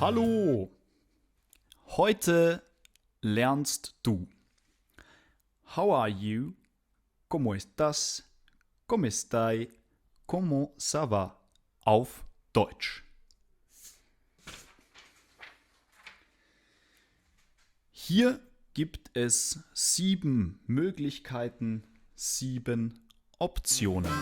Hallo! Heute lernst du How are you? ¿Cómo estás? ¿Cómo estai? ¿Cómo ça va? Auf Deutsch. Hier gibt es 7 Möglichkeiten, 7 Optionen.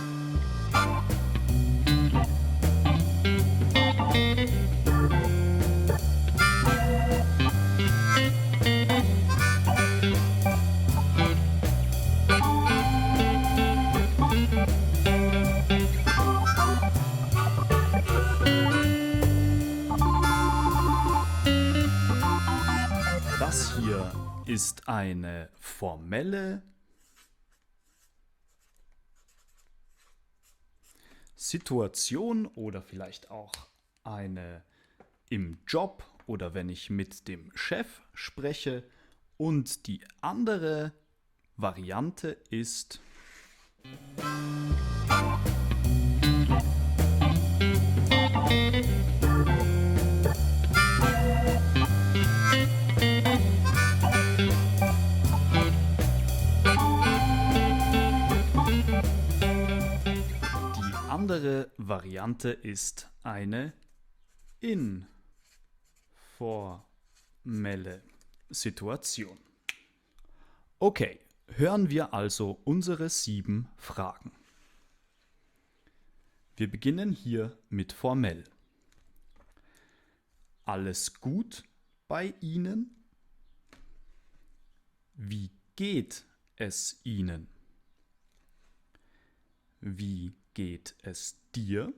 Das hier ist eine formelle Situation oder vielleicht auch eine im Job oder wenn ich mit dem Chef spreche. Und die andere Variante ist eine informelle Situation. Okay, hören wir also unsere 7 Fragen. Wir beginnen hier mit formell. Alles gut bei Ihnen? Wie geht es Ihnen? Wie geht es dir?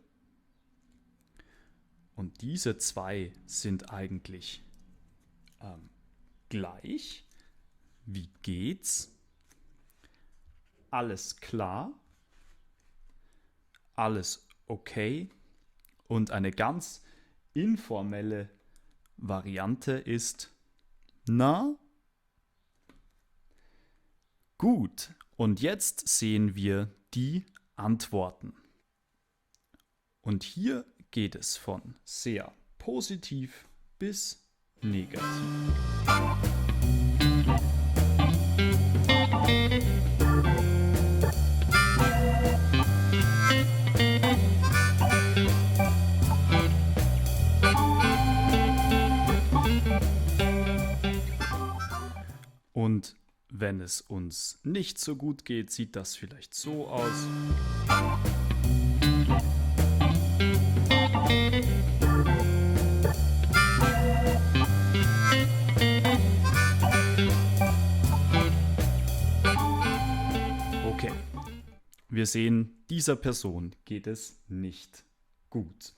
Und diese 2 sind eigentlich gleich. Wie geht's? Alles klar? Alles okay? Und eine ganz informelle Variante ist na? Gut, und jetzt sehen wir die Antworten. Und hier geht es von sehr positiv bis negativ. Und wenn es uns nicht so gut geht, sieht das vielleicht so aus. Okay, wir sehen, dieser Person geht es nicht gut.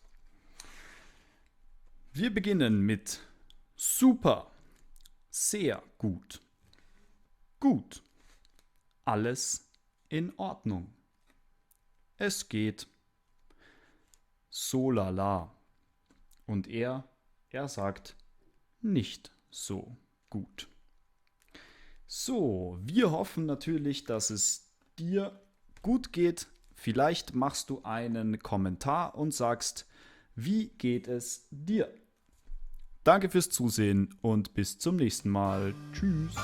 Wir beginnen mit super, sehr gut. Gut. Alles in Ordnung. Es geht so lala. Und er sagt nicht so gut. So, wir hoffen natürlich, dass es dir gut geht. Vielleicht machst du einen Kommentar und sagst, wie geht es dir? Danke fürs Zusehen und bis zum nächsten Mal. Tschüss.